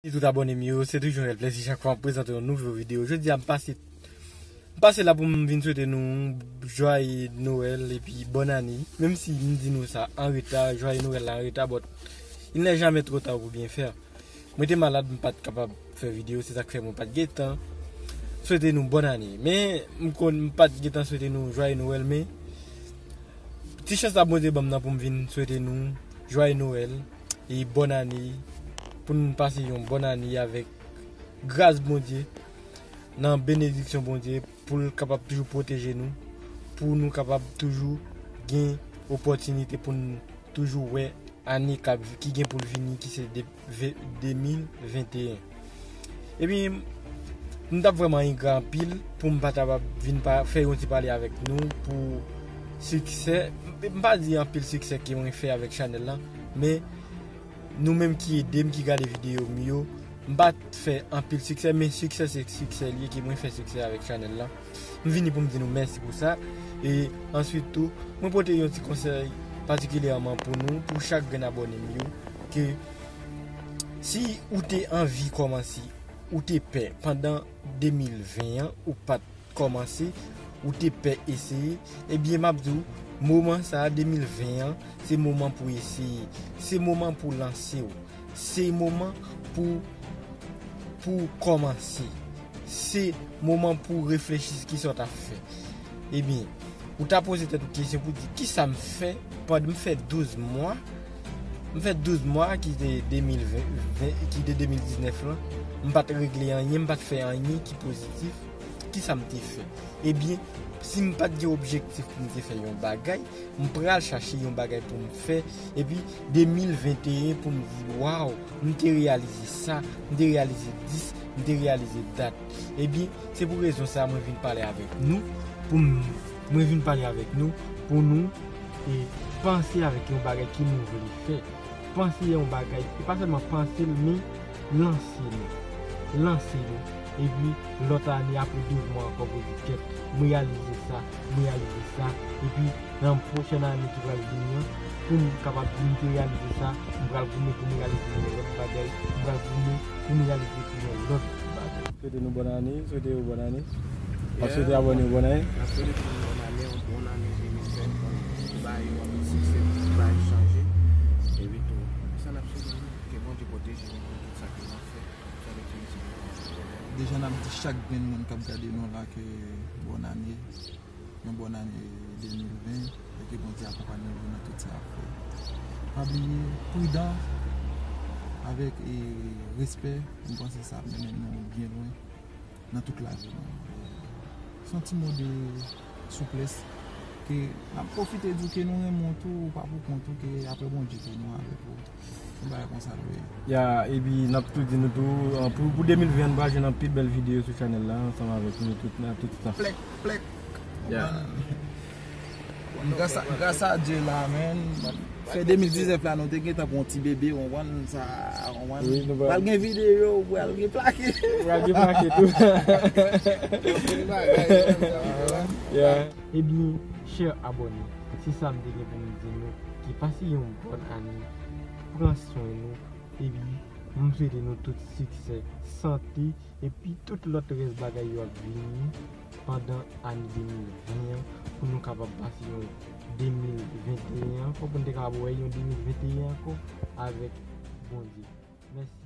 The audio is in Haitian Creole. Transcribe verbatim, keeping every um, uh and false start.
E tout abòne m yo, se toujou yon rèl plèzi chak fwa m prezante yon nouvo videyo. Jodi a, m pase, m pase la pou m vin swete nou jwaye Nwèl epi bòn ane. Menm si m di nou sa an reta, jwaye Nwèl la an reta, but il n'est jamais trop tard pour bien faire. Mwen te malad, m pa t kapab fè videyo, se sa k fè mwen pa t gen tan swete nou bòn ane. Men, m konn, m pa t gen tan swete nou jwaye Nwèl, men ti chans la Bondye ban m nan pou m vin swete nou jwaye Nwèl e bòn ane, pou n pase yon bòn ane avèk gras Bondye, nan benediksyon Bondye, pou l kapab toujou pwoteje nou, pou nou kapab toujou gen opòtinite pou n toujou wè ane k ap, ki gen pou l vini, ki se de, ve-, de mil venteyen. Epi, m t ap vrèman engra anpil pou m pa t ap vin pa, fè yon ti pale avèk nou pou siksè. M pa di anpil siksè ke mwen fè avèk chanèl la, men nou menm ki ede m, ki gade videyo m yo, m pa t fè anpil siksè, men siksè se siksè li ye, ke mwen fè siksè avèk chanèl la. M vini pou m di nou mèsi pou sa. E answit tou, mwen pote yon ti konsèy patikilyèman pou nou, pou chak grenn abòne m yo, ke si ou te anvi kòmanse, ou te pè pandan de mil ven an, ou pa t kòmanse, ou te pè eseye, ebyen, m ap di w, moman sa a, de mil ven an, se moman pou eseye. Se moman pou lanse w. Se moman pou, pou kòmanse. Se moman pou reflechi ki sa w t ap fè. Ebyen, ou ta poze tèt ou kesyon pou di, "Kisa m fè pandan m fè douz mwa?" M fè douz mwa ki te de mil ven, ki te de mil diznèf lan, m pa t regle anyen, m pa t fè anyen ki pozitif. Kisa m te fè? Ebyen, si m pa t gen objektif pou m te fè yon bagay, m pral chache yon bagay pou m fè, epi de mil venteyen pou m di, "Waw, m te reyalize sa, m te reyalize dis, m te reyalize dat." Ebyen, se pou rezon sa a mwen vin pale avèk nou, pou m, mwen vin pale avèk nou, pou nou, e, panse avèk yon bagay ke nou vle fè. Panse yon bagay, e pa sèlman panse l, men lanse nou. Lanse nou. Epi, lòt ane, apre douz mwa ankò, pou di, "Kèt, m reyalize sa, m reyalize sa." Epi, nan pwochèn ane ki pral vini an, pou m kapab di m te reyalize sa, m pral goumen pou m reyalize yon lòt bagay, m pral goumen pou m reyalize pou yon lòt bagay. Swete nou bòn ane, swete yo bòn ane. Ap swete abòne yo bòn ane. N ap swete tout moun bòn ane, yon bon ane de mil ven, pou bay yo anpil siksè, pou bay chanje. Epi tou, sa n ap swete nou, ke Bondye pwoteje nou nan tout sa ke n ap fè. Deja n ap di chak grenn moun k ap gade nou la ke bòn ane, yon bòn ane de mil ven, e ke Bondye akonpanye nou nan tout sa n ap fè. Pa bliye, pridan, avèk, e, respè, m panse sa ap mennen nou byen lwen nan tout lavi nou. Se yon ti mo de souplès ke n ap pwofite di w ke nou renmen w tou, ou pa pou kont ou, ke apre Bondye tou nou avèk ou. Yon bagay konsa l ye. Ya, epi n ap tou di nou tou, an, pou, pou de mil ven an, nou pral jwenn anpil bèl videyo sou chanèl la, ansanm avèk nou tout, nan tout tan. Plèk, plèk. Ya. Gras a, gras a Dye la, men. Fè de mil diznèf la, nou te gentan pran yon ti bebe, w konprann sa, w konprann? Wi, nou pral, pral gen videyo, pral gen plake. Pral gen plake tou. Anpil bagay, anpil bagay. Ya. Ebyen, chè abòne, se sa m te gen pou m di nou, ke pase yon bòn ane, pran swen nou, epi m swete nou tout siksè, sante, epi tout lòt rès bagay yo ap vini pandan ane de mil ven an, pou nou kapab pase yon de mil venteyen ankò, pou n te kapab wè yon de mil venteyen ankò avèk Bondye. Mèsi.